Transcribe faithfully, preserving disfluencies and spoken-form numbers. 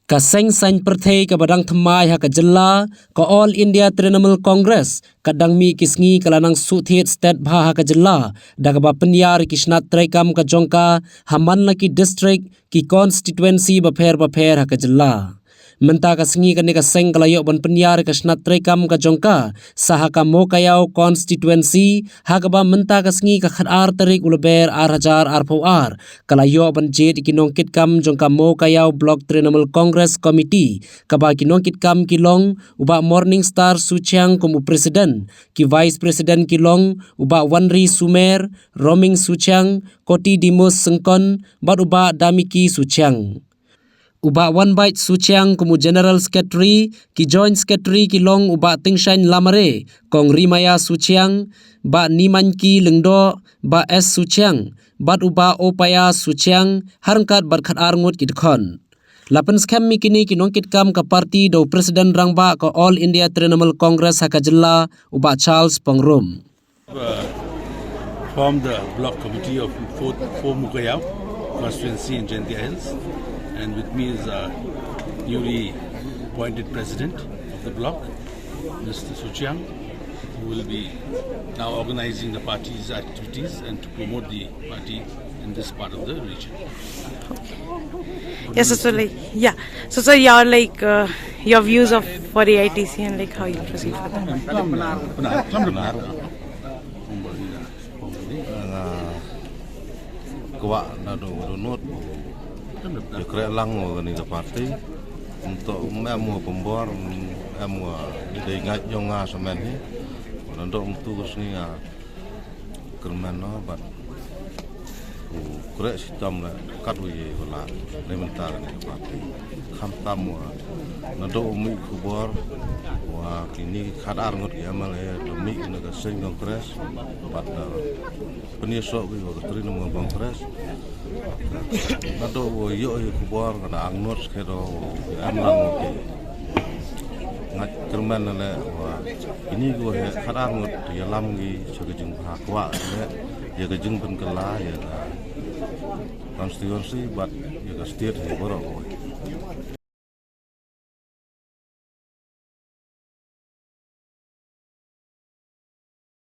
Ka seng saiñ pyrthei kaba dang thymmai ha ka jylla, ka All India Trinamool Congress, ka dang mih ki sngi ka la nang shu thied stet bha ha ka jylla, da kaba pynïar ïa ki shnat treikam ka jong ka, ha man la ki district, ki constituency bapher bapher ha ka jylla. Mynta ka sngi kane ka seng ka la ïoh ban pynïar ïa ka shnat treikam ka jong ka, sa ha ka Mowkaiaw constituency, ha kaba mynta ka sngi ka khatar tarik u Lber ar hajar arphew ar, ka la ïoh ban jied ïa ki nongkitkam jong ka Mowkaiaw Block Trinamool Congress Committee, kaba ki nongkitkam ki long, u Bah Morningstar Suchiang kum u president, ki vice president ki long, u Bah Wanri Sumer, Roming Suchiang, Koti Dimus Sengkon, bad u Bah Damiki Suchiang. U Bah Wanbait Suchiang kum u general secretary, ki joint secretary ki long u Bah Tingshain Lamare, Kong Rimaya Suchiang, Bah Nimanki Lyngdoh, Bah S Suchiang, bad u Bah Opaya Suchiang, ha ryngkat bad khatar ngut ki dkhot. La pynskhem ïa kine ki nongkitkam ka party da u president rangbah ka All India Trinamool Congress ha ka jylla, u Bah Charles Pangrum. Uh, formed the block committee of four, four Mowkaiaw constituency in Jaintia Hills, and with me is a newly appointed president of the block, Mister Suchiang, who will be now organizing the party's activities and to promote the party in this part of the region. Yes, so, so like, yeah. So, so your like uh, your views of for A I T C and like how you proceed further. Nga kwah na do do not. Ïa kre lang wa ni ka party. Untuk mem wa pembor, mem wa dei ngait jong nga semen ni. Nando mtu ko sngi nga kyrmen no, bad u kre sitam la kat u ye wala ne mynta ne ka party. Kham tam wa nando u mih khubor wa kini khatar ngut ki M L A da mih na ka seng Congress, bad da pynïasoh ki wa ka Trinamool Congress. Nando wa ïoh ïa khubor ka da ang not skhe do wa em lang wa ki. Nga kyrmen na le wa ini ko he khatar ngut ïalam ki sha ka jingbha kwah le ïa ka jingpynkylla ïa ka constituency bad ïa ka state hi baroh.